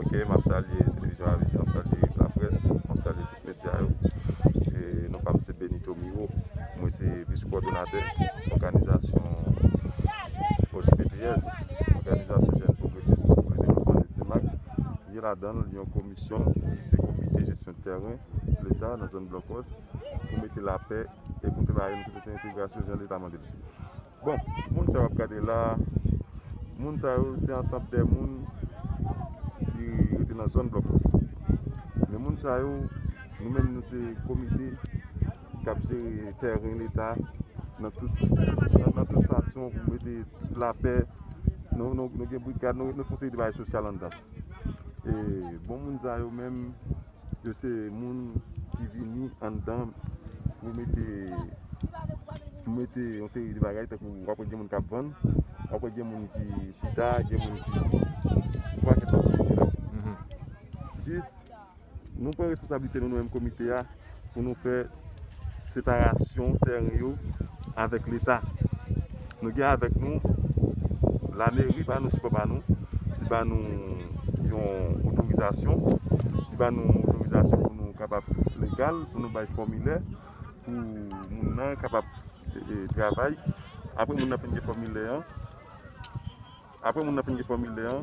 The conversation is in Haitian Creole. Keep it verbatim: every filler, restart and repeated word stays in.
K, m ap salye Televizyon Avijil, m ap salye laprès, m ap salye tout medya yo. E non pa m se Benito Miro, mwen se vis kowòdonatè òganizasyon O J P P S, Òganizasyon Jèn Pwogresis pou le Devlopman de Senmak. Li gen ladan l yon komisyon ki se Komite Jesyon de Tèren Leta nan zòn Blòkòs pou mete lapè e pou travay nan tout entegrasyon jan Leta mande l. Bon, moun sa yo ap gade la, moun sa yo se ansanm de moun ki rete nan zòn Blòkòs. Men moun sa yo, nou menm nou se komite k ap jere tèren Leta nan tout, nan, nan tout fason pou mete lapè. Nou, nou, nou gen brigad, nou, nou fè yon seri de bagay sosyal anndan. E bon moun sa yo menm, yo se moun ki vini anndan pou mete, pou mete yon seri de bagay, tankou w ap wè gen moun k ap vann, w ap wè gen moun ki chita, gen moun ki yon pakèt lòt mesye la. Jis, nou pran responsablite nou, nou menm komite a, pou nou fè separasyon tèren yo avèk Leta. Nou gen avèk nou lameri ba nou sipò pa nou, li ba nou yon otorizasyon, li ba nou otorizasyon pou nou kapab legal, pou nou bay fòmilè, pou moun nan kapab e, e, travay. Apre moun nan fin gen fòmilè an, apre moun nan fin gen fòmilè an,